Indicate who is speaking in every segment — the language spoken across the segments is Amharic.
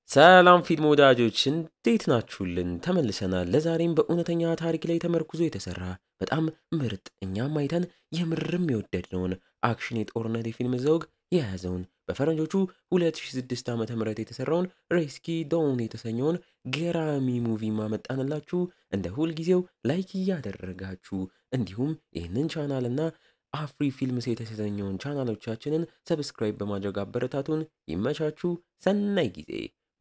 Speaker 1: ሰላም ፊልም ወዳጆች፣ እንዴት ናችሁልን? ተመልሰናል። ለዛሬም በእውነተኛ ታሪክ ላይ ተመርኩዞ የተሰራ በጣም ምርጥ፣ እኛም አይተን የምርም የወደድነውን action የጦርነት የፊልም ዘውግ የያዘውን በፈረንጆቹ 2006 ዓ.ም የተሰራውን Rescue Dawn የተሰኘውን ገራሚ movie ማመጣንላችሁ። እንደ ሁልጊዜው like እያደረጋችሁ እንዲሁም ይህንን ቻናልና አፍሪ ፊልምስ የተሰኘውን ቻናሎቻችንን subscribe በማድረግ አበረታቱን። ይመቻችሁ። ሰናይ ጊዜ።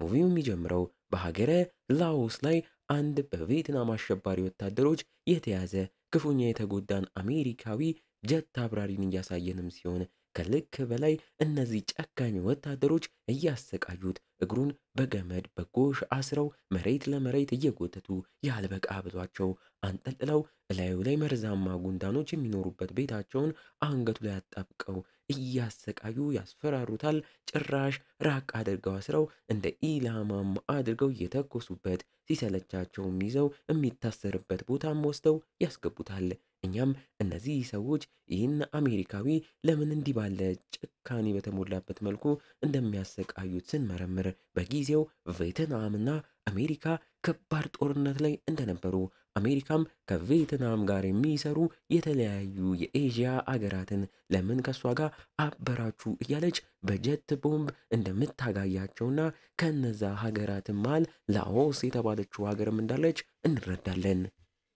Speaker 1: Movie ው የሚጀምረው በሀገረ ላኦስ ላይ አንድ በቪየትናም አሸባሪ ወታደሮች የተያዘ ክፉኛ የተጎዳን አሜሪካዊ ጀት አብራሪን እያሳየንም ሲሆን፣ ከልክ በላይ እነዚህ ጨካኝ ወታደሮች እያሰቃዩት እግሩን በገመድ በጎሽ አስረው መሬት ለመሬት እየጎተቱ፣ ያልበቃ ብሏቸው አንጠልጥለው እላዩ ላይ መርዛማ ጉንዳኖች የሚኖሩበት ቤታቸውን አንገቱ ላይ አጣብቀው እያሰቃዩ ያስፈራሩታል። ጭራሽ ራቅ አድርገው አስረው እንደ ኢላማም አድርገው እየተኮሱበት፣ ሲሰለቻቸውም ይዘው የሚታሰርበት ቦታም ወስደው ያስገቡታል። እኛም እነዚህ ሰዎች ይህን አሜሪካዊ ለምን እንዲህ ባለ ጭካኔ በተሞላበት መልኩ እንደሚያሰቃዩት ስንመረምር በጊዜው ቬትናምና አሜሪካ ከባድ ጦርነት ላይ እንደነበሩ፣ አሜሪካም ከቬትናም ጋር የሚሰሩ የተለያዩ የኤዥያ አገራትን ለምን ከእሷ ጋር አበራችሁ እያለች በጀት ቦምብ እንደምታጋያቸውና ከነዛ ሀገራትን መሃል ላኦስ የተባለችው ሀገርም እንዳለች እንረዳለን።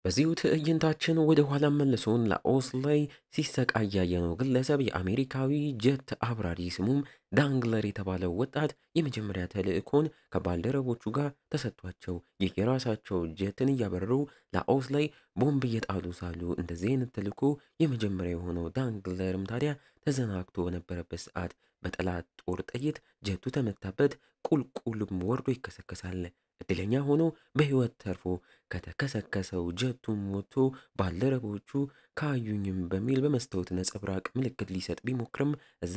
Speaker 1: በዚሁ ትዕይንታችን ወደ ኋላ መልሶን ላኦስ ላይ ሲሰቃይ ያየነው ግለሰብ የአሜሪካዊ ጀት አብራሪ ስሙም ዳንግለር የተባለው ወጣት የመጀመሪያ ተልእኮን ከባልደረቦቹ ጋር ተሰጥቷቸው የየራሳቸው ጀትን እያበረሩ ላኦስ ላይ ቦምብ እየጣሉ ሳሉ፣ እንደዚህ አይነት ተልእኮ የመጀመሪያ የሆነው ዳንግለርም ታዲያ ተዘናግቶ በነበረበት ሰዓት በጠላት ጦር ጥይት ጀቱ ተመታበት፣ ቁልቁልም ወርዶ ይከሰከሳል። እድለኛ ሆኖ በሕይወት ተርፎ ከተከሰከሰው ጀቱም ወጥቶ ባልደረቦቹ ካዩኝም በሚል በመስታወት ነጸብራቅ ምልክት ሊሰጥ ቢሞክርም እዛ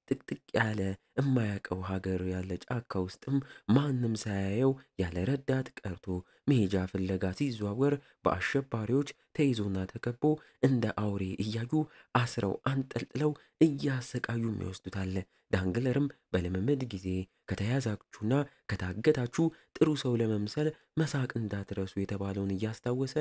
Speaker 1: ጥቅጥቅ ያለ የማያውቀው ሀገር ያለ ጫካ ውስጥም ማንም ሳያየው ያለ ረዳት ቀርቶ መሄጃ ፍለጋ ሲዘዋወር በአሸባሪዎች ተይዞና ተከቦ እንደ አውሬ እያዩ አስረው አንጠልጥለው እያሰቃዩም ይወስዱታል። ዳንግለርም በልምምድ ጊዜ ከተያዛችሁና ከታገታችሁ ጥሩ ሰው ለመምሰል መሳቅ እንዳትረሱ የተባለውን እያስታወሰ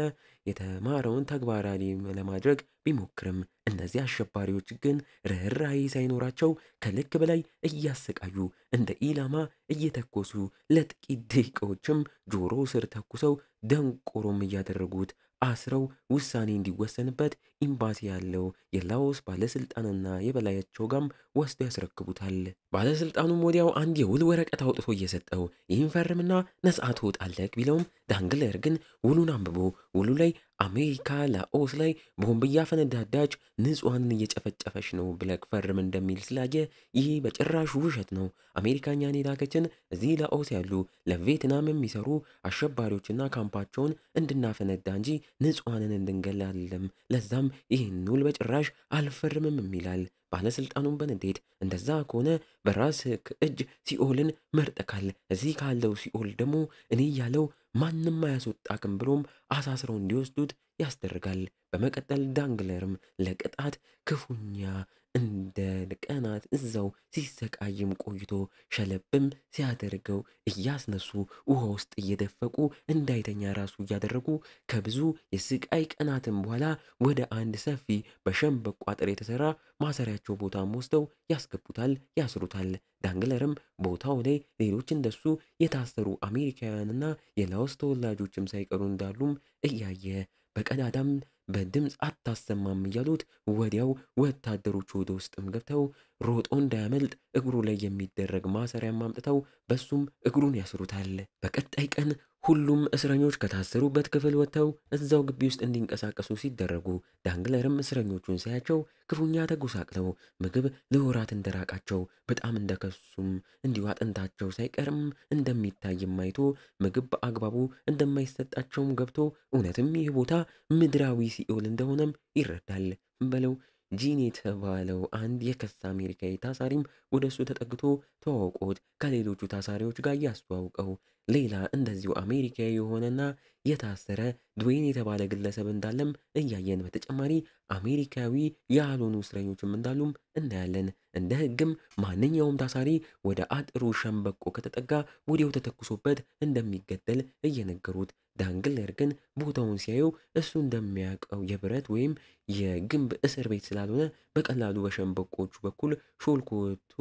Speaker 1: የተማረውን ተግባራዊ ለማድረግ ቢሞክርም እነዚህ አሸባሪዎች ግን ርኅራኄ ሳይኖራቸው ከልክ በላይ እያሰቃዩ እንደ ኢላማ እየተኮሱ ለጥቂት ደቂቃዎችም ጆሮ ስር ተኩሰው ደንቆሮም እያደረጉት አስረው ውሳኔ እንዲወሰንበት ኤምባሲ ያለው የላኦስ ባለስልጣንና የበላያቸው ጋም ወስዶ ያስረክቡታል። ባለስልጣኑም ወዲያው አንድ የውል ወረቀት አውጥቶ እየሰጠው ይህን ፈርምና ነጻ ትወጣለህ ቢለውም ዳንግለር ግን ውሉን አንብቦ ውሉ ላይ አሜሪካ ላኦስ ላይ ቦምብ እያፈነዳዳች ንጹሐንን እየጨፈጨፈች ነው ብለህ ፈርም እንደሚል ስላየ ይህ በጭራሽ ውሸት ነው፣ አሜሪካ እኛን የላከችን እዚህ ላኦስ ያሉ ለቪየትናም የሚሰሩ አሸባሪዎችና ካምፓቸውን እንድናፈነዳ እንጂ ንጹሐንን እንድንገል አይደለም፣ ለዛም ይህን ውል በጭራሽ አልፈርምም ይላል። ባለስልጣኑም በንዴት እንደዛ ከሆነ በራስህ እጅ ሲኦልን መርጠካል፣ እዚህ ካለው ሲኦል ደግሞ እኔ ያለው ማንም አያስወጣክም ብሎም አሳስረው እንዲወስዱት ያስደርጋል። በመቀጠል ዳንግለርም ለቅጣት ክፉኛ እንደ ቀናት እዛው ሲሰቃይም ቆይቶ ሸለብም ሲያደርገው እያስነሱ ውሃ ውስጥ እየደፈቁ እንዳይተኛ ራሱ እያደረጉ ከብዙ የስቃይ ቀናትም በኋላ ወደ አንድ ሰፊ በሸንበቆ አጥር የተሰራ ማሰሪያቸው ቦታም ወስደው ያስገቡታል፣ ያስሩታል። ዳንግለርም ቦታው ላይ ሌሎች እንደሱ የታሰሩ አሜሪካውያንና የላኦስ ተወላጆችም ሳይቀሩ እንዳሉም እያየ በቀዳዳም በድምፅ አታሰማም እያሉት ወዲያው ወታደሮቹ ወደ ውስጥም ገብተው ሮጦ እንዳያመልጥ እግሩ ላይ የሚደረግ ማሰሪያም አምጥተው በሱም እግሩን ያስሩታል። በቀጣይ ቀን ሁሉም እስረኞች ከታሰሩበት ክፍል ወጥተው እዛው ግቢ ውስጥ እንዲንቀሳቀሱ ሲደረጉ ዳንግለርም እስረኞቹን ሳያቸው ክፉኛ ተጎሳቅለው ምግብ ለወራት እንደራቃቸው በጣም እንደከሱም እንዲሁ አጥንታቸው ሳይቀርም እንደሚታይም አይቶ ምግብ በአግባቡ እንደማይሰጣቸውም ገብቶ እውነትም ይህ ቦታ ምድራዊ ሲኦል እንደሆነም ይረዳል። በለው ጂን የተባለው አንድ የከሳ አሜሪካዊ ታሳሪም ወደ እሱ ተጠግቶ ተዋውቆት ከሌሎቹ ታሳሪዎች ጋር እያስተዋውቀው ሌላ እንደዚሁ አሜሪካዊ የሆነና የታሰረ ድዌይን የተባለ ግለሰብ እንዳለም እያየን፣ በተጨማሪ አሜሪካዊ ያልሆኑ እስረኞችም እንዳሉም እናያለን። እንደ ሕግም ማንኛውም ታሳሪ ወደ አጥሩ ሸምበቆ ከተጠጋ ወዲያው ተተኩሶበት እንደሚገደል እየነገሩት፣ ዳንግለር ግን ቦታውን ሲያዩ እሱ እንደሚያውቀው የብረት ወይም የግንብ እስር ቤት ስላልሆነ በቀላሉ በሸምበቆቹ በኩል ሾልኮ ወጥቶ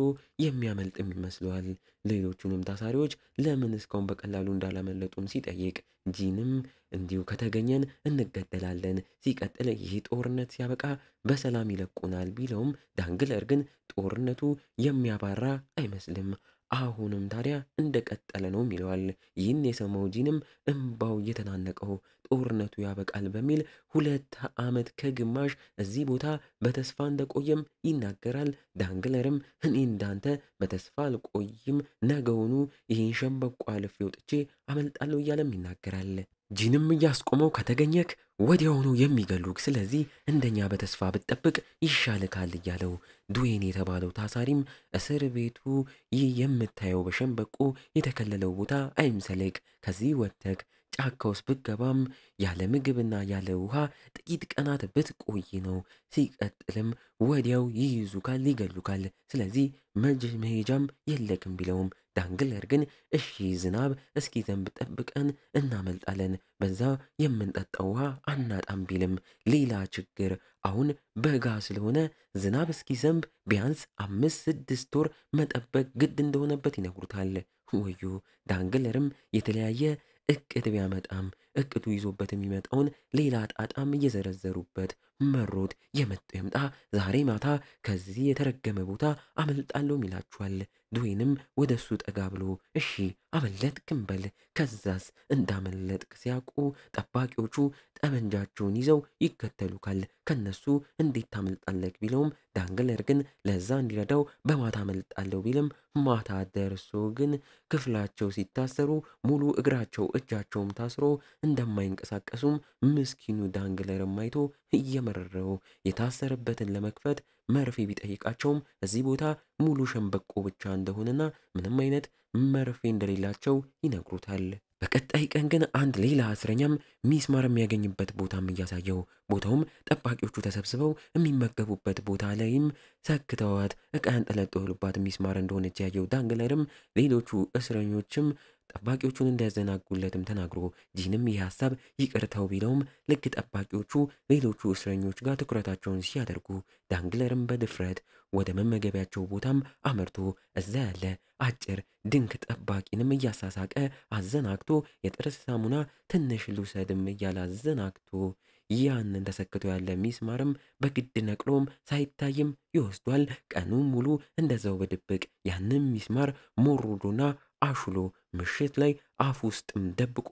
Speaker 1: የሚያመልጥም ይመስለዋል። ሌሎቹንም ታሳሪዎች ለምን እስካሁን በቀላሉ እንዳላመለጡም ሲጠይቅ ጂንም እንዲሁ ከተገኘን እንገደላለን፣ ሲቀጥል ይህ ጦርነት ሲያበቃ በሰላም ይለቁናል ቢለውም ዳንግለር ግን ጦርነቱ የሚያባራ አይመስልም። አሁንም ታዲያ እንደቀጠለ ነው ይለዋል። ይህን የሰማው ጂንም እምባው እየተናነቀው ጦርነቱ ያበቃል በሚል 2 ዓመት ከግማሽ እዚህ ቦታ በተስፋ እንደቆየም ይናገራል። ዳንግለርም እኔ እንዳንተ በተስፋ አልቆይም፣ ነገውኑ ይህን ሸምበቆ አልፌ ወጥቼ አመልጣለሁ እያለም ይናገራል። ጂንም እያስቆመው ከተገኘክ ወዲያውኑ የሚገሉክ፣ ስለዚህ እንደኛ በተስፋ ብትጠብቅ ይሻልካል እያለው፣ ድዌን የተባለው ታሳሪም እስር ቤቱ ይህ የምታየው በሸምበቆ የተከለለው ቦታ አይምሰልክ፣ ከዚህ ወጥተክ ጫካ ውስጥ ብትገባም ያለ ምግብና ያለ ውሃ ጥቂት ቀናት ብትቆይ ነው። ሲቀጥልም ወዲያው ይይዙካል፣ ይገሉካል። ስለዚህ መሄጃም የለክም ቢለውም ዳንግለር ግን እሺ ዝናብ እስኪዘንብ ጠብቀን እናመልጣለን፣ በዛ የምንጠጣው ውሃ አናጣም ቢልም ሌላ ችግር አሁን በጋ ስለሆነ ዝናብ እስኪዘንብ ቢያንስ 5 6 ወር መጠበቅ ግድ እንደሆነበት ይነግሩታል። ወዮ ዳንግለርም የተለያየ እቅድ ቢያመጣም እቅዱ ይዞበት የሚመጣውን ሌላ ጣጣም እየዘረዘሩበት መሮት የመጣው ይምጣ፣ ዛሬ ማታ ከዚህ የተረገመ ቦታ አመልጣለሁም ይላችኋል። ድዌንም ወደ እሱ ጠጋ ብሎ እሺ አመለጥክም በል፣ ከዛስ እንዳመለጥክ ሲያውቁ ጠባቂዎቹ ጠመንጃቸውን ይዘው ይከተሉካል፣ ከነሱ እንዴት ታመልጣለክ ቢለውም ዳንግለር ግን ለዛ እንዲረዳው በማታ አመልጣለሁ ቢልም ማታ ደርሶ ግን ክፍላቸው ሲታሰሩ ሙሉ እግራቸው እጃቸውም ታስሮ እንደማይንቀሳቀሱም ምስኪኑ ዳንግለርም አይቶ እየመረረው የታሰረበትን ለመክፈት መርፌ ቢጠይቃቸውም እዚህ ቦታ ሙሉ ሸምበቆ ብቻ እንደሆነና ምንም አይነት መርፌ እንደሌላቸው ይነግሩታል። በቀጣይ ቀን ግን አንድ ሌላ እስረኛም ሚስማር የሚያገኝበት ቦታም እያሳየው ቦታውም ጠባቂዎቹ ተሰብስበው የሚመገቡበት ቦታ ላይም ሰክተዋት ዕቃ ያንጠለጠሉባት ሚስማር እንደሆነች ያየው ዳንግለርም ሌሎቹ እስረኞችም ጠባቂዎቹን እንዲያዘናጉለትም ተናግሮ ጂንም ይህ ሀሳብ ይቅርታው ቢለውም ልክ ጠባቂዎቹ ሌሎቹ እስረኞች ጋር ትኩረታቸውን ሲያደርጉ ዳንግለርም በድፍረት ወደ መመገቢያቸው ቦታም አመርቶ እዛ ያለ አጭር ድንክ ጠባቂንም እያሳሳቀ አዘናግቶ የጥርስ ሳሙና ትንሽ ልውሰድም እያለ አዘናግቶ ያንን ተሰክቶ ያለ ሚስማርም በግድ ነቅሎም ሳይታይም ይወስዷል። ቀኑን ሙሉ እንደዛው በድብቅ ያንን ሚስማር ሞርዶና አሹሎ ምሽት ላይ አፍ ውስጥም ደብቆ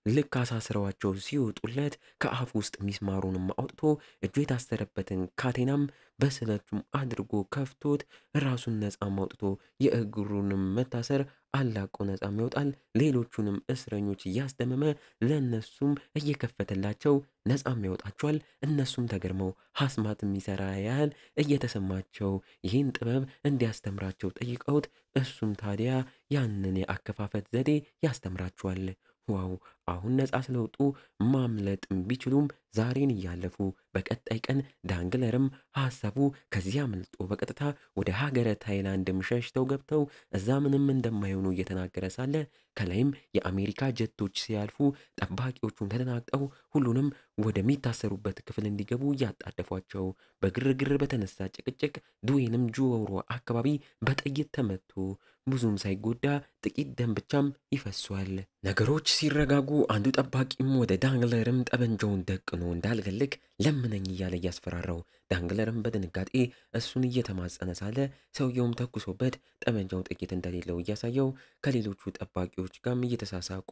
Speaker 1: ልክ አሳስረዋቸው ሲወጡለት ከአፍ ውስጥ ሚስማሩንም አውጥቶ እጁ የታሰረበትን ካቴናም በስለቱም አድርጎ ከፍቶት ራሱን ነፃም አውጥቶ የእግሩንም መታሰር አላቆ ነፃም ያወጣል። ሌሎቹንም እስረኞች እያስደመመ ለእነሱም እየከፈተላቸው ነፃም ያወጣቸዋል። እነሱም ተገርመው ሀስማት የሚሰራ ያህል እየተሰማቸው ይህን ጥበብ እንዲያስተምራቸው ጠይቀውት እሱም ታዲያ ያንን የአከፋፈት ዘዴ ያስተምራቸዋል። ዋው፣ አሁን ነፃ ስለወጡ ማምለጥም ቢችሉም ዛሬን እያለፉ በቀጣይ ቀን ዳንግለርም ሀሳቡ ከዚያ አምልጦ በቀጥታ ወደ ሀገረ ታይላንድም ሸሽተው ገብተው እዛ ምንም እንደማይሆኑ እየተናገረ ሳለ ከላይም የአሜሪካ ጀቶች ሲያልፉ ጠባቂዎቹን ተደናግጠው ሁሉንም ወደሚታሰሩበት ክፍል እንዲገቡ እያጣደፏቸው በግርግር በተነሳ ጭቅጭቅ ድዌንም ጆሮ አካባቢ በጥይት ተመቶ ብዙም ሳይጎዳ ጥቂት ደም ብቻም ይፈሷል። ነገሮች ሲረጋጉ አንዱ ጠባቂም ወደ ዳንግለርም ጠበንጃውን ደቅኖ እንዳልገልክ ለምነኝ እያለ እያስፈራራው፣ ዳንግለርም በድንጋጤ እሱን እየተማጸነ ሳለ ሰውየውም ተኩሶበት ጠመንጃው ጥቂት እንደሌለው እያሳየው ከሌሎቹ ጠባቂዎች ጋርም እየተሳሳቁ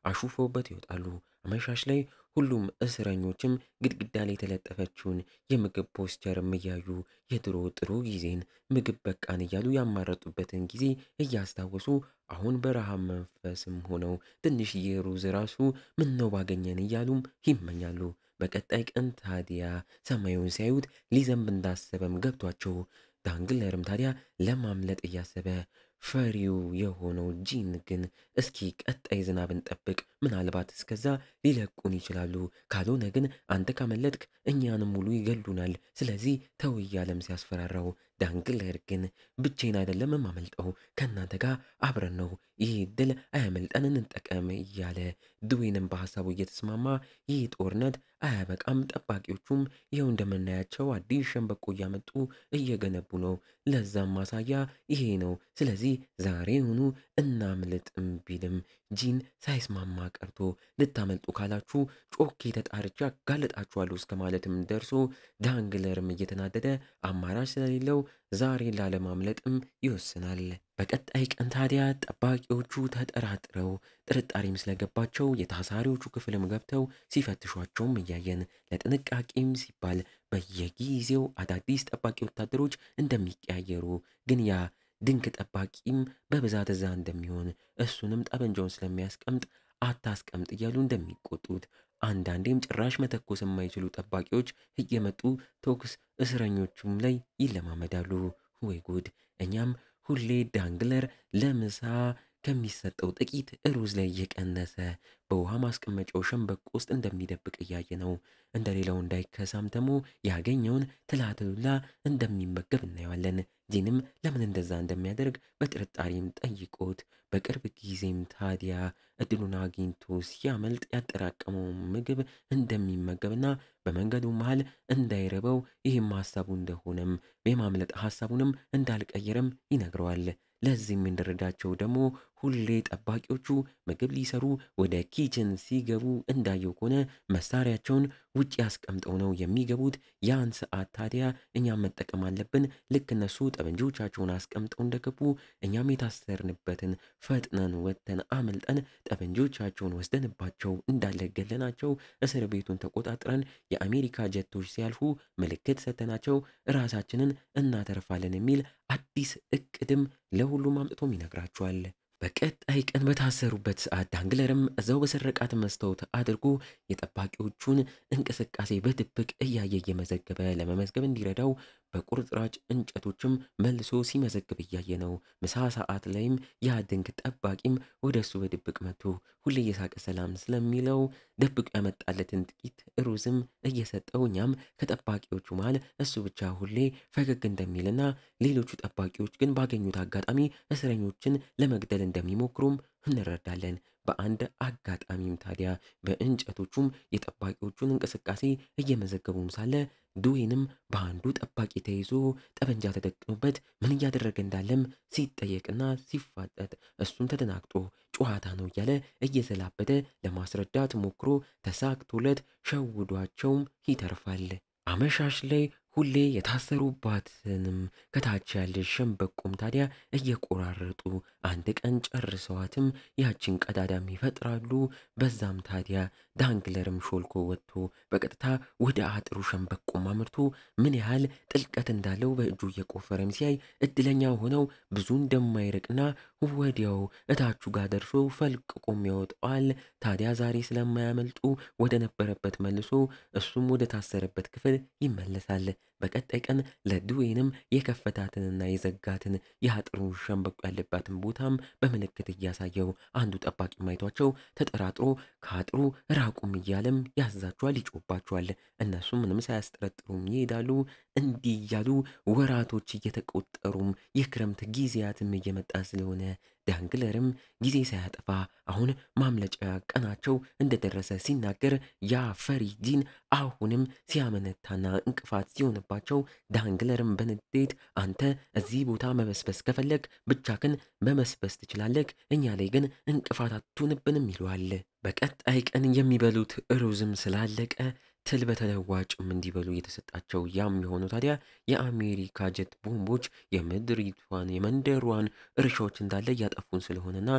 Speaker 1: አሹፈውበት ይወጣሉ። አመሻሽ ላይ ሁሉም እስረኞችም ግድግዳ ላይ የተለጠፈችውን የምግብ ፖስተርም እያዩ የድሮ ጥሩ ጊዜን ምግብ በቃን እያሉ ያማረጡበትን ጊዜ እያስታወሱ አሁን በረሃብ መንፈስም ሆነው ትንሽዬ ሩዝ ራሱ ምነው ባገኘን እያሉም ይመኛሉ። በቀጣይ ቀን ታዲያ ሰማዩን ሲያዩት ሊዘንብ እንዳሰበም ገብቷቸው ዳንግለርም ታዲያ ለማምለጥ እያሰበ ፈሪው የሆነው ጂን ግን እስኪ ቀጣይ ዝናብን ጠብቅ፣ ምናልባት እስከዛ ሊለቁን ይችላሉ፣ ካልሆነ ግን አንተ ካመለጥክ እኛንም ሙሉ ይገሉናል፣ ስለዚህ ተው እያለም ሲያስፈራራው፣ ዳንግለር ግን ብቻዬን አይደለም የማመልጠው ከእናንተ ጋር አብረን ነው፣ ይህ ድል አያመልጠን እንጠቀም እያለ ድዌንም በሀሳቡ እየተስማማ ይህ ጦርነት አያበቃም፣ ጠባቂዎቹም ይኸው እንደምናያቸው አዲስ ሸንበቆ እያመጡ እየገነቡ ነው፣ ለዛም ማሳያ ይሄ ነው፣ ስለዚህ ዛሬውኑ እናምልጥም ቢልም ጂን ሳይስማማ ቀርቶ ልታመልጡ ካላችሁ ጮኬ ተጣርቼ አጋልጣችኋለሁ እስከ ማለትም ደርሶ ዳንግለርም እየተናደደ አማራጭ ስለሌለው ዛሬ ላለማምለጥም ይወስናል። በቀጣይ ቀን ታዲያ ጠባቂዎቹ ተጠራጥረው ጥርጣሬም ስለገባቸው የታሳሪዎቹ ክፍልም ገብተው ሲፈትሿቸውም እያየን ለጥንቃቄም ሲባል በየጊዜው አዳዲስ ጠባቂ ወታደሮች እንደሚቀያየሩ ግን ያ ድንክ ጠባቂም በብዛት እዛ እንደሚሆን እሱንም ጠመንጃውን ስለሚያስቀምጥ አታስቀምጥ እያሉ እንደሚቆጡት አንዳንዴም ጭራሽ መተኮስ የማይችሉ ጠባቂዎች እየመጡ ተኩስ እስረኞቹም ላይ ይለማመዳሉ። ወይ ጉድ! እኛም ሁሌ ዳንግለር ለምሳ ከሚሰጠው ጥቂት ሩዝ ላይ እየቀነሰ በውሃ ማስቀመጫው ሸንበቆ ውስጥ እንደሚደብቅ እያየ ነው። እንደሌላው እንዳይከሳም ደግሞ ያገኘውን ትላትሉላ እንደሚመገብ እናየዋለን። ጂንም ለምን እንደዛ እንደሚያደርግ በጥርጣሬም ጠይቆት በቅርብ ጊዜም ታዲያ እድሉን አግኝቶ ሲያመልጥ ያጠራቀመው ምግብ እንደሚመገብና በመንገዱ መሃል እንዳይርበው ይህም ሀሳቡ እንደሆነም የማምለጥ ሀሳቡንም እንዳልቀየረም ይነግረዋል። ለዚህም እንረዳቸው ደግሞ ሁሌ ጠባቂዎቹ ምግብ ሊሰሩ ወደ kitchen ሲገቡ እንዳየው ከሆነ መሳሪያቸውን ውጭ አስቀምጠው ነው የሚገቡት። ያን ሰዓት ታዲያ እኛም መጠቀም አለብን። ልክ እነሱ ጠመንጃዎቻቸውን አስቀምጠው እንደገቡ እኛም የታሰርንበትን ፈጥነን ወጥተን አመልጠን ጠመንጃዎቻቸውን ወስደንባቸው እንዳለ ገለናቸው እስር ቤቱን ተቆጣጥረን የአሜሪካ ጀቶች ሲያልፉ ምልክት ሰተናቸው ራሳችንን እናተርፋለን የሚል አዲስ እቅድም ለሁሉም አምጥቶም ይነግራቸዋል። በቀጣይ ቀን በታሰሩበት ሰዓት ዳንግለርም እዛው በሰረቃት መስታወት አድርጎ የጠባቂዎቹን እንቅስቃሴ በድብቅ እያየ እየመዘገበ ለመመዝገብ እንዲረዳው በቁርጥራጭ እንጨቶችም መልሶ ሲመዘግብ እያየ ነው። ምሳ ሰዓት ላይም ያ ድንክ ጠባቂም ወደ እሱ በድብቅ መጥቶ ሁሌ እየሳቀ ሰላም ስለሚለው ደብቆ ያመጣለትን ጥቂት ሩዝም እየሰጠው እኛም ከጠባቂዎቹ መሃል እሱ ብቻ ሁሌ ፈገግ እንደሚልና ሌሎቹ ጠባቂዎች ግን ባገኙት አጋጣሚ እስረኞችን ለመግደል እንደሚሞክሩም እንረዳለን። በአንድ አጋጣሚም ታዲያ በእንጨቶቹም የጠባቂዎቹን እንቅስቃሴ እየመዘገቡም ሳለ ድዌንም በአንዱ ጠባቂ ተይዞ ጠመንጃ ተደቅኖበት ምን እያደረገ እንዳለም ሲጠየቅና ሲፋጠጥ እሱም ተደናግጦ ጨዋታ ነው እያለ እየዘላበደ ለማስረዳት ሞክሮ ተሳክቶለት ሸውዷቸውም ይተርፋል። አመሻሽ ላይ ሁሌ የታሰሩባትንም ከታች ያለ ሸንበቆም ታዲያ እየቆራረጡ አንድ ቀን ጨርሰዋትም ያችን ቀዳዳም ይፈጥራሉ። በዛም ታዲያ ዳንግለርም ሾልኮ ወጥቶ በቀጥታ ወደ አጥሩ ሸንበቆም አምርቶ ምን ያህል ጥልቀት እንዳለው በእጁ እየቆፈረም ሲያይ እድለኛ ሆነው ብዙ እንደማይርቅና ወዲያው እታቹ ጋር ደርሶ ፈልቅቆም ያወጣዋል። ታዲያ ዛሬ ስለማያመልጡ ወደ ነበረበት መልሶ እሱም ወደ ታሰረበት ክፍል ይመለሳል። በቀጣይ ቀን ለድዌንም የከፈታትንና የዘጋትን የአጥሩን ሸንበቆ ያለባትን ቦታም በምልክት እያሳየው አንዱ ጠባቂ ማይቷቸው ተጠራጥሮ ከአጥሩ ራቁም እያለም ያዛቸዋል፣ ይጮባቸዋል። እነሱም ምንም ሳያስጠረጥሩም ይሄዳሉ። እንዲህ እያሉ ወራቶች እየተቆጠሩም የክረምት ጊዜያትም እየመጣ ስለሆነ ዳንግለርም ጊዜ ሳያጠፋ አሁን ማምለጫ ቀናቸው እንደደረሰ ሲናገር ያ ፈሪ ጂን አሁንም ሲያመነታና እንቅፋት ሲሆንባቸው ዳንግለርም በንዴት አንተ እዚህ ቦታ መበስበስ ከፈለግ ብቻህን መበስበስ ትችላለህ፣ እኛ ላይ ግን እንቅፋት አትሁንብንም ይለዋል። በቀጣይ ቀን የሚበሉት ሩዝም ስላለቀ ትል በተለዋጭም እንዲበሉ የተሰጣቸው። ያም የሆነው ታዲያ የአሜሪካ ጀት ቦምቦች የምድሪቷን የመንደሯን እርሻዎች እንዳለ እያጠፉን ስለሆነና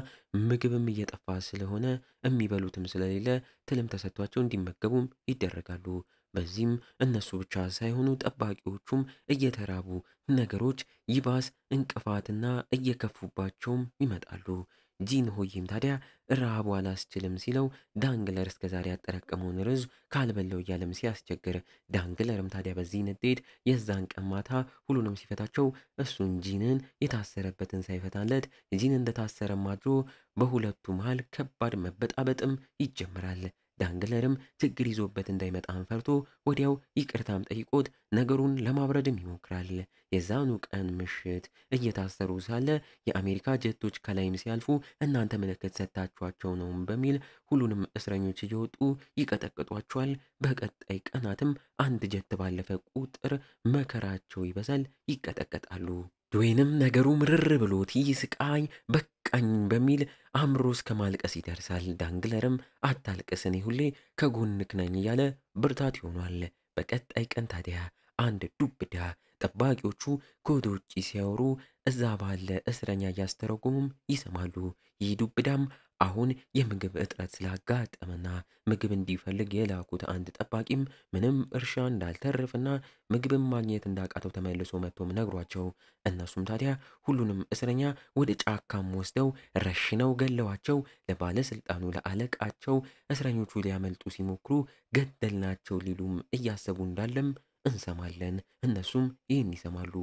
Speaker 1: ምግብም እየጠፋ ስለሆነ የሚበሉትም ስለሌለ ትልም ተሰጥቷቸው እንዲመገቡም ይደረጋሉ። በዚህም እነሱ ብቻ ሳይሆኑ ጠባቂዎቹም እየተራቡ ነገሮች ይባስ እንቅፋትና እየከፉባቸውም ይመጣሉ። ጂን ሆይም ታዲያ ረሃቡ አላስችልም ሲለው ዳንግለር እስከዛሬ ያጠራቀመውን ሩዝ ካልበለው እያለም ሲያስቸግር፣ ዳንግለርም ታዲያ በዚህ ንዴት የዛን ቀን ማታ ሁሉንም ሲፈታቸው እሱን ጂንን የታሰረበትን ሳይፈታለት ጂን እንደታሰረም አድሮ በሁለቱ መሃል ከባድ መበጣበጥም ይጀምራል። ዳንግለርም ችግር ይዞበት እንዳይመጣም ፈርቶ ወዲያው ይቅርታም ጠይቆት ነገሩን ለማብረድም ይሞክራል። የዛኑ ቀን ምሽት እየታሰሩ ሳለ የአሜሪካ ጀቶች ከላይም ሲያልፉ እናንተ ምልክት ሰጥታችኋቸው ነው በሚል ሁሉንም እስረኞች እየወጡ ይቀጠቅጧቸዋል። በቀጣይ ቀናትም አንድ ጀት ባለፈ ቁጥር መከራቸው ይበዛል፣ ይቀጠቀጣሉ። ድዌንም ነገሩ ምርር ብሎት ይህ ስቃይ በቃኝ በሚል አምሮ እስከ ማልቀስ ይደርሳል። ዳንግለርም አታልቅስ፣ እኔ ሁሌ ከጎንክ ነኝ እያለ ብርታት ይሆኗል። በቀጣይ ቀን ታዲያ አንድ ዱብዳ ጠባቂዎቹ ከወደ ውጭ ሲያወሩ እዛ ባለ እስረኛ እያስተረጉሙም ይሰማሉ። ይህ ዱብዳም አሁን የምግብ እጥረት ስላጋጠመና ምግብ እንዲፈልግ የላኩት አንድ ጠባቂም ምንም እርሻ እንዳልተረፈና ምግብን ማግኘት እንዳቃተው ተመልሶ መጥቶም ነግሯቸው፣ እነሱም ታዲያ ሁሉንም እስረኛ ወደ ጫካም ወስደው ረሽነው ገለዋቸው ለባለስልጣኑ ለአለቃቸው እስረኞቹ ሊያመልጡ ሲሞክሩ ገደልናቸው ሊሉም እያሰቡ እንዳለም እንሰማለን። እነሱም ይህን ይሰማሉ።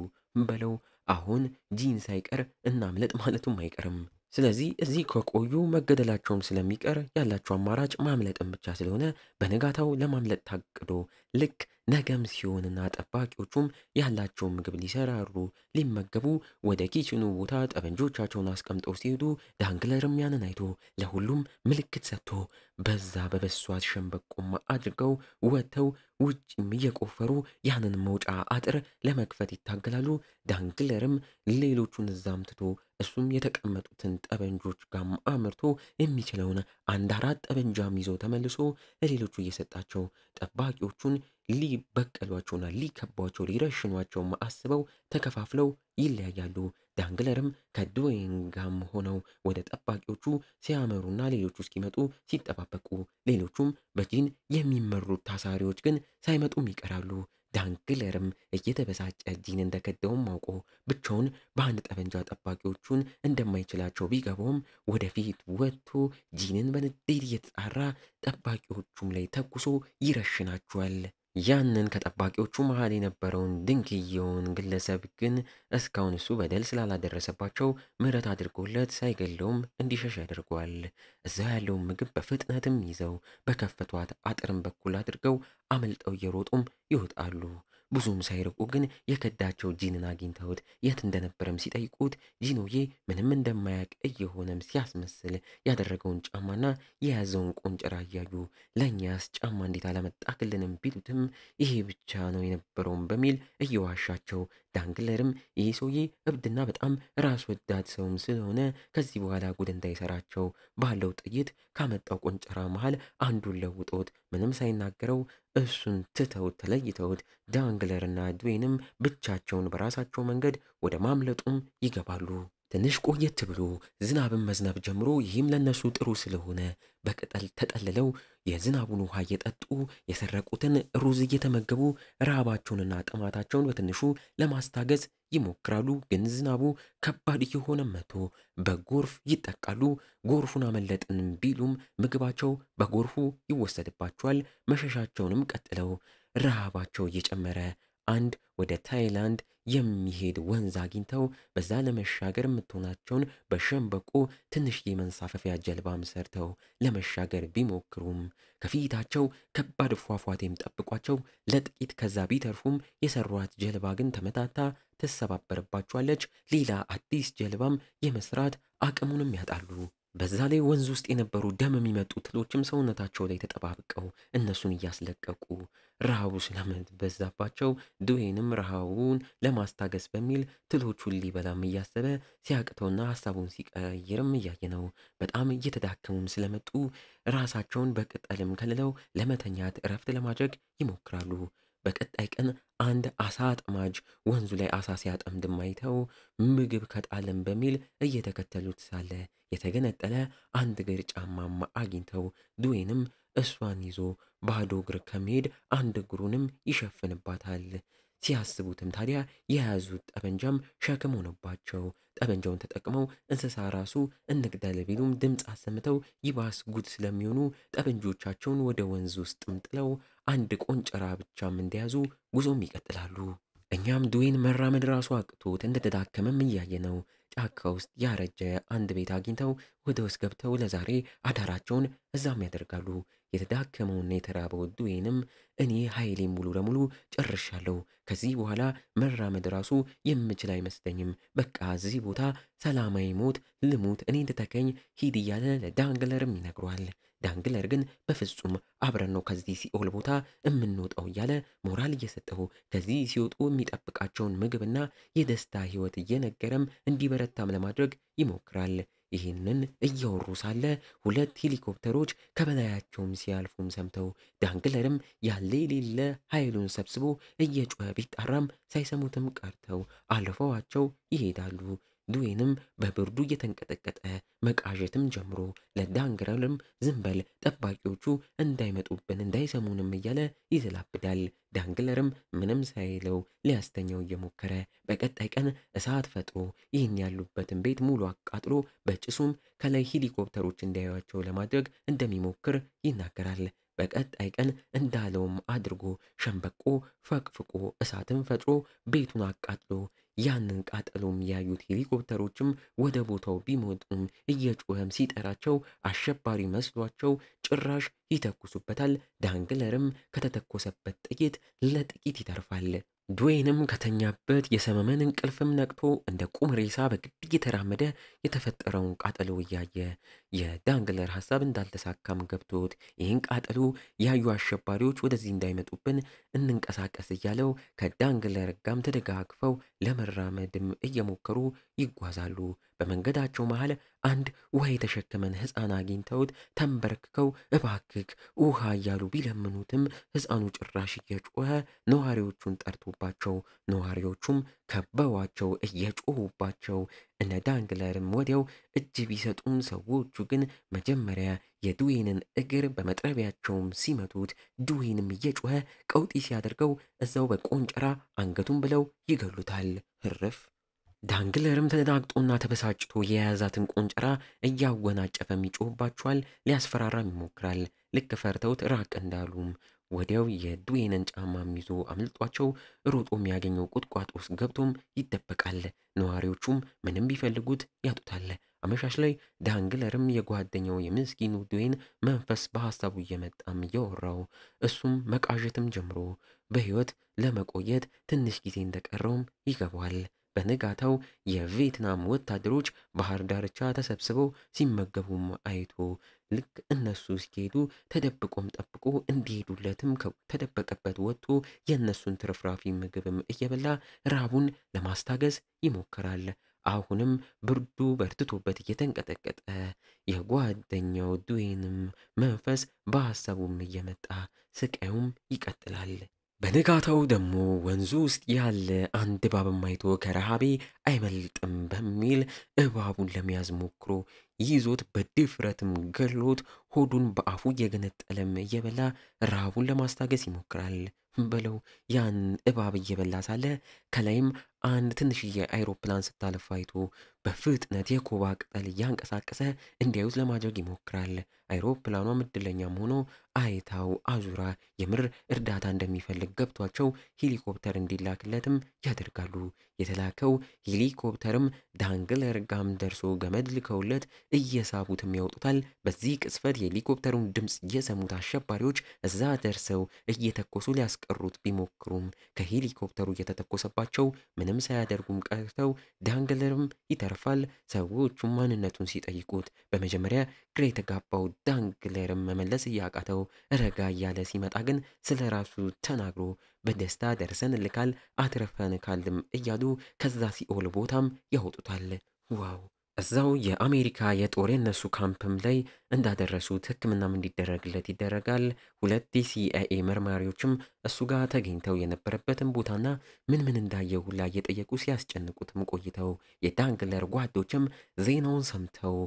Speaker 1: በለው አሁን ጂን ሳይቀር እናምለጥ ማለቱም አይቀርም። ስለዚህ እዚህ ከቆዩ መገደላቸውም ስለሚቀር ያላቸው አማራጭ ማምለጥም ብቻ ስለሆነ በንጋታው ለማምለጥ ታቅዶ ልክ ነገም ሲሆንና ጠባቂዎቹም ያላቸውን ምግብ ሊሰራሩ ሊመገቡ ወደ kitchen ኑ ቦታ ጠመንጆቻቸውን አስቀምጠው ሲሄዱ ዳንግለርም ያንን አይቶ ለሁሉም ምልክት ሰጥቶ በዛ በበሷት ሸንበቆማ አድርገው ወጥተው ውጭም እየቆፈሩ ያንን መውጫ አጥር ለመክፈት ይታገላሉ። ዳንግለርም ሌሎቹን እዛም ትቶ እሱም የተቀመጡትን ጠበንጆች ጋም አምርቶ የሚችለውን አንድ አራት ጠበንጃም ይዞ ተመልሶ ለሌሎቹ እየሰጣቸው ጠባቂዎቹን ሊበቀሏቸውና ሊከቧቸው ሊረሽኗቸው አስበው ተከፋፍለው ይለያያሉ። ዳንግለርም ከድዌይን ጋም ሆነው ወደ ጠባቂዎቹ ሲያመሩና ሌሎቹ እስኪመጡ ሲጠባበቁ፣ ሌሎቹም በጂን የሚመሩት ታሳሪዎች ግን ሳይመጡም ይቀራሉ። ዳንግለርም እየተበሳጨ ጂን እንደከደውም አውቆ ብቻውን በአንድ ጠመንጃ ጠባቂዎቹን እንደማይችላቸው ቢገባውም ወደፊት ወጥቶ ጂንን በንዴት እየተጣራ ጠባቂዎቹም ላይ ተኩሶ ይረሽናቸዋል። ያንን ከጠባቂዎቹ መሃል የነበረውን ድንክየውን ግለሰብ ግን እስካሁን እሱ በደል ስላላደረሰባቸው ምሕረት አድርጎለት ሳይገለውም እንዲሸሽ ያደርገዋል። እዛ ያለውን ምግብ በፍጥነትም ይዘው በከፈቷት አጥርም በኩል አድርገው አመልጠው እየሮጡም ይወጣሉ። ብዙም ሳይርቁ ግን የከዳቸው ጂንን አግኝተውት የት እንደነበረም ሲጠይቁት ጂኖዬ ምንም እንደማያውቅ እየሆነም ሲያስመስል ያደረገውን ጫማና የያዘውን ቆንጨራ እያዩ ለእኛስ ጫማ እንዴት አላመጣክልንም ቢሉትም ይሄ ብቻ ነው የነበረውም በሚል እየዋሻቸው፣ ዳንግለርም ይሄ ሰውዬ እብድና በጣም ራስ ወዳድ ሰውም ስለሆነ ከዚህ በኋላ ጉድ እንዳይሰራቸው ባለው ጥይት ካመጣው ቆንጨራ መሃል አንዱን ለውጦት ምንም ሳይናገረው እሱን ትተውት ተለይተውት ዳንግለርና ድዌንም ብቻቸውን በራሳቸው መንገድ ወደ ማምለጡም ይገባሉ። ትንሽ ቆየት ብሎ ዝናብን መዝነብ ጀምሮ ይህም ለነሱ ጥሩ ስለሆነ በቅጠል ተጠልለው የዝናቡን ውሃ እየጠጡ የሰረቁትን ሩዝ እየተመገቡ ረሃባቸውንና ጥማታቸውን በትንሹ ለማስታገስ ይሞክራሉ። ግን ዝናቡ ከባድ እየሆነ መጥቶ በጎርፍ ይጠቃሉ። ጎርፉን አመለጥን ቢሉም ምግባቸው በጎርፉ ይወሰድባቸዋል። መሸሻቸውንም ቀጥለው ረሃባቸው እየጨመረ አንድ ወደ ታይላንድ የሚሄድ ወንዝ አግኝተው በዛ ለመሻገር የምትሆናቸውን በሸንበቆ ትንሽዬ መንሳፈፊያ ጀልባም ሰርተው ለመሻገር ቢሞክሩም ከፊታቸው ከባድ ፏፏቴም ጠብቋቸው ለጥቂት ከዛ ቢተርፉም የሰሯት ጀልባ ግን ተመታታ ትሰባበርባቸዋለች። ሌላ አዲስ ጀልባም የመስራት አቅሙንም ያጣሉ። በዛ ላይ ወንዝ ውስጥ የነበሩ ደም የሚመጡ ትሎችም ሰውነታቸው ላይ ተጠባብቀው እነሱን እያስለቀቁ ረሃቡ ስለበዛባቸው ድዌንም ረሃቡን ለማስታገስ በሚል ትሎቹን ሊበላም እያሰበ ሲያቅተውና ሀሳቡን ሲቀይርም እያየ ነው። በጣም እየተዳከሙም ስለመጡ ራሳቸውን በቅጠልም ከልለው ለመተኛት እረፍት ለማድረግ ይሞክራሉ። በቀጣይ ቀን አንድ አሳ አጥማጅ ወንዙ ላይ አሳ ሲያጠምድም አይተው ምግብ ከጣለም በሚል እየተከተሉት ሳለ የተገነጠለ አንድ እግር ጫማማ አግኝተው ድዌንም እሷን ይዞ ባዶ እግር ከመሄድ አንድ እግሩንም ይሸፍንባታል። ሲያስቡትም ታዲያ የያዙት ጠበንጃም ሸክም ሆነባቸው። ጠበንጃውን ተጠቅመው እንስሳ ራሱ እንግደል ቢሉም ድምፅ አሰምተው ይባስ ጉድ ስለሚሆኑ ጠበንጆቻቸውን ወደ ወንዝ ውስጥም ጥለው አንድ ቆንጨራ ብቻም እንደያዙ ጉዞም ይቀጥላሉ። እኛም ድዌን መራመድ ራሱ አቅቶት እንደተዳከመም እያየ ነው። ጫካ ውስጥ ያረጀ አንድ ቤት አግኝተው ወደ ውስጥ ገብተው ለዛሬ አዳራቸውን እዛም ያደርጋሉ። የተዳከመውና የተራበው ድዌንም እኔ ኃይሌ ሙሉ ለሙሉ ጨርሻለሁ፣ ከዚህ በኋላ መራመድ ራሱ የምችል አይመስለኝም። በቃ እዚህ ቦታ ሰላማዊ ሞት ልሙት፣ እኔን ትተከኝ ሂድ እያለ ለዳንግለርም ይነግሯል። ዳንግለር ግን በፍጹም አብረን ነው ከዚህ ሲኦል ቦታ የምንወጣው እያለ ሞራል እየሰጠው ከዚህ ሲወጡ የሚጠብቃቸውን ምግብና የደስታ ሕይወት እየነገረም እንዲበረታም ለማድረግ ይሞክራል። ይህንን እያወሩ ሳለ ሁለት ሄሊኮፕተሮች ከበላያቸውም ሲያልፉም ሰምተው ዳንግለርም ያለ የሌለ ኃይሉን ሰብስቦ እየጮኸ ቢጣራም ሳይሰሙትም ቀርተው አልፈዋቸው ይሄዳሉ። ድዌንም በብርዱ እየተንቀጠቀጠ መቃዠትም ጀምሮ ለዳንግለርም ዝም በል ጠባቂዎቹ እንዳይመጡብን እንዳይሰሙንም እያለ ይዘላብዳል። ዳንግለርም ምንም ሳይለው ሊያስተኛው እየሞከረ በቀጣይ ቀን እሳት ፈጥሮ ይህን ያሉበትን ቤት ሙሉ አቃጥሎ በጭሱም ከላይ ሄሊኮፕተሮች እንዲያዩቸው ለማድረግ እንደሚሞክር ይናገራል። በቀጣይ ቀን እንዳለውም አድርጎ ሸንበቆ ፈቅፍቆ እሳትን ፈጥሮ ቤቱን አቃጥሎ ያንን ቃጠሎም ያዩት ሄሊኮፕተሮችም ወደ ቦታው ቢመጡም እየጮኸም ሲጠራቸው አሸባሪ መስሏቸው ጭራሽ ይተኩሱበታል። ዳንግለርም ከተተኮሰበት ጥይት ለጥቂት ይተርፋል። ድዌንም ከተኛበት የሰመመን እንቅልፍም ነቅቶ እንደ ቁም ሬሳ በግድ እየተራመደ የተፈጠረውን ቃጠሎ እያየ የዳንግለር ሀሳብ እንዳልተሳካም ገብቶት ይህን ቃጠሎ ያዩ አሸባሪዎች ወደዚህ እንዳይመጡብን እንንቀሳቀስ እያለው ከዳንግለር ጋም ተደጋግፈው ለመራመድም እየሞከሩ ይጓዛሉ። በመንገዳቸው መሃል አንድ ውሃ የተሸከመን ሕፃን አግኝተውት ተንበርክከው እባክክ ውሃ እያሉ ቢለምኑትም ሕፃኑ ጭራሽ እየጮኸ ነዋሪዎቹን ጠርቶባቸው ነዋሪዎቹም ከበዋቸው እየጮሁባቸው እነ ዳንግለርም ወዲያው እጅ ቢሰጡም ሰዎቹ ግን መጀመሪያ የድዌንን እግር በመጥረቢያቸውም ሲመቱት ድዌንም እየጮኸ ቀውጢ ሲያደርገው እዛው በቆንጨራ አንገቱን ብለው ይገሉታል። ህርፍ። ዳንግለርም ተደናግጦና ተበሳጭቶ የያዛትን ቆንጨራ እያወናጨፈም ይጮህባቸዋል፣ ሊያስፈራራም ይሞክራል። ልክ ፈርተውት ራቅ እንዳሉም ወዲያው የድዌንን ጫማም ይዞ አምልጧቸው ሮጦ የሚያገኘው ቁጥቋጦ ውስጥ ገብቶም ይደበቃል። ነዋሪዎቹም ምንም ቢፈልጉት ያጡታል። አመሻሽ ላይ ዳንግለርም የጓደኛው የምስኪኑ ድዌን መንፈስ በሀሳቡ እየመጣም እያወራው እሱም መቃዠትም ጀምሮ በሕይወት ለመቆየት ትንሽ ጊዜ እንደቀረውም ይገባዋል። በንጋታው የቪየትናም ወታደሮች ባህር ዳርቻ ተሰብስበው ሲመገቡም አይቶ ልክ እነሱ እስኪሄዱ ተደብቆም ጠብቆ እንዲሄዱለትም ከተደበቀበት ወጥቶ የእነሱን ትርፍራፊ ምግብም እየበላ ራቡን ለማስታገስ ይሞክራል። አሁንም ብርዱ በርትቶበት እየተንቀጠቀጠ የጓደኛው ድዌንም መንፈስ በሀሳቡም እየመጣ ስቃዩም ይቀጥላል። በንጋታው ደግሞ ወንዙ ውስጥ ያለ አንድ እባብም አይቶ ከረሃቤ አይመልጥም በሚል እባቡን ለመያዝ ሞክሮ ይዞት በድፍረትም ገሎት ሆዱን በአፉ እየገነጠለም እየበላ ረሃቡን ለማስታገስ ይሞክራል። በለው ያን እባብ እየበላ ሳለ ከላይም አንድ ትንሽዬ አይሮፕላን ስታልፍ አይቶ በፍጥነት የኮባ ቅጠል እያንቀሳቀሰ እንዲያዩት ለማድረግ ይሞክራል። አይሮፕላኗም እድለኛም ሆኖ አይታው አዙራ የምር እርዳታ እንደሚፈልግ ገብቷቸው ሄሊኮፕተር እንዲላክለትም ያደርጋሉ። የተላከው ሄሊኮፕተርም ዳንግለር ጋም ደርሶ ገመድ ልከውለት እየሳቡትም ያወጡታል። በዚህ ቅጽበት የሄሊኮፕተሩን ድምፅ የሰሙት አሸባሪዎች እዛ ደርሰው እየተኮሱ ሊያስቀሩት ቢሞክሩም ከሄሊኮፕተሩ እየተተኮሰባቸው ምንም ሳያደርጉም ቀርተው ዳንግለርም ይተርፋል። ሰዎቹም ማንነቱን ሲጠይቁት በመጀመሪያ ግራ የተጋባው ዳንግለርም መመለስ እያቃተው ረጋ እያለ ሲመጣ ግን ስለ ራሱ ተናግሮ በደስታ ደርሰን ልካል አትረፈን ካልም እያሉ ከዛ ሲኦል ቦታም ያወጡታል። Wow! እዛው የአሜሪካ የጦር የነሱ ካምፕም ላይ እንዳደረሱት ሕክምናም እንዲደረግለት ይደረጋል። ሁለት የሲአይኤ መርማሪዎችም እሱ ጋር ተገኝተው የነበረበትን ቦታና ምን ምን እንዳየ ሁላ እየጠየቁ ሲያስጨንቁትም ቆይተው የዳንግለር ጓዶችም ዜናውን ሰምተው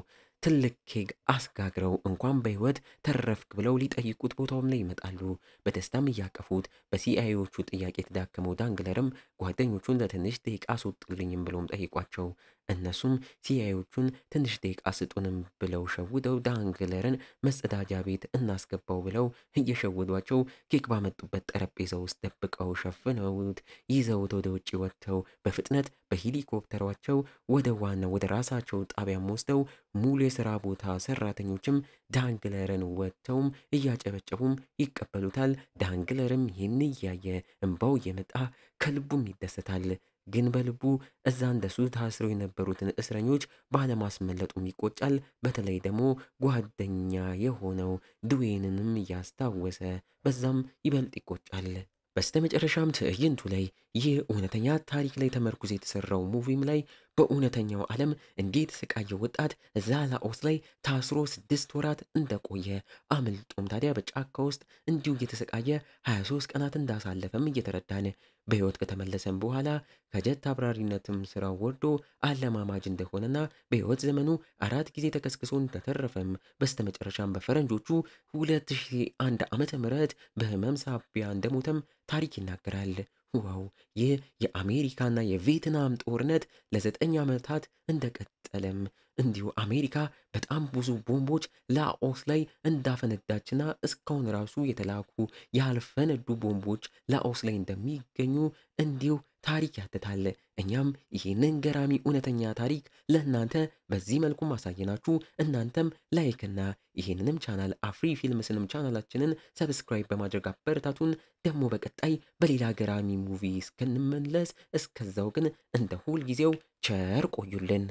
Speaker 1: ትልቅ ኬክ አስጋግረው እንኳን በሕይወት ተረፍክ ብለው ሊጠይቁት ቦታውም ላይ ይመጣሉ። በደስታም እያቀፉት በሲአይዎቹ ጥያቄ የተዳከመው ዳንግለርም ጓደኞቹን ለትንሽ ደቂቃ አስወጡልኝም ብለውም ጠይቋቸው እነሱም ሲአይዎቹን ትንሽ ደቂቃ ስጡንም ብለው ሸውደው ዳንግለርን መጸዳጃ ቤት እናስገባው ብለው እየሸወዷቸው ኬክ ባመጡበት ጠረጴዛ ውስጥ ደብቀው ሸፍነውት ይዘውት ወደ ውጭ ወጥተው በፍጥነት በሄሊኮፕተሯቸው ወደ ዋናው ወደ ራሳቸው ጣቢያም ወስደው ሙሉ የስራ ቦታ ሰራተኞችም ዳንግለርን ወጥተውም እያጨበጨቡም ይቀበሉታል። ዳንግለርም ይህን እያየ እንባው እየመጣ ከልቡም ይደሰታል። ግን በልቡ እዛ እንደሱ ታስረው የነበሩትን እስረኞች ባለማስመለጡም ይቆጫል። በተለይ ደግሞ ጓደኛ የሆነው ድዌንንም እያስታወሰ በዛም ይበልጥ ይቆጫል። በስተመጨረሻም ትዕይንቱ ላይ ይህ እውነተኛ ታሪክ ላይ ተመርኩዞ የተሰራው ሙቪም ላይ በእውነተኛው ዓለም እንዴት የተሰቃየው ወጣት እዛ ላኦስ ላይ ታስሮ 6 ወራት እንደቆየ አምልጦም ታዲያ በጫካ ውስጥ እንዲሁ እየተሰቃየ 23 ቀናት እንዳሳለፈም እየተረዳን በሕይወት ከተመለሰም በኋላ ከጀት አብራሪነትም ስራው ወርዶ አለማማጅ እንደሆነና በሕይወት ዘመኑ 4 ጊዜ ተከስክሶ እንደተረፈም በስተመጨረሻም በፈረንጆቹ 2001 ዓመተ ምህረት በህመም ሳቢያ እንደሞተም ታሪክ ይናገራል። ዋው! ይህ የአሜሪካና የቪየትናም ጦርነት ለ9 ዓመታት እንደቀጠለም እንዲሁ አሜሪካ በጣም ብዙ ቦምቦች ላኦስ ላይ እንዳፈነዳችና እስካሁን ራሱ የተላኩ ያልፈነዱ ቦምቦች ላኦስ ላይ እንደሚገኙ እንዲሁ ታሪክ ያትታል። እኛም ይህንን ገራሚ እውነተኛ ታሪክ ለእናንተ በዚህ መልኩ ማሳየናችሁ፣ እናንተም ላይክና ይህንንም ቻናል አፍሪ ፊልምስንም ቻናላችንን ሰብስክራይብ በማድረግ አበረታቱን። ደግሞ በቀጣይ በሌላ ገራሚ ሙቪ እስክንመለስ፣ እስከዛው ግን እንደ ሁል ጊዜው ቸር ቆዩልን።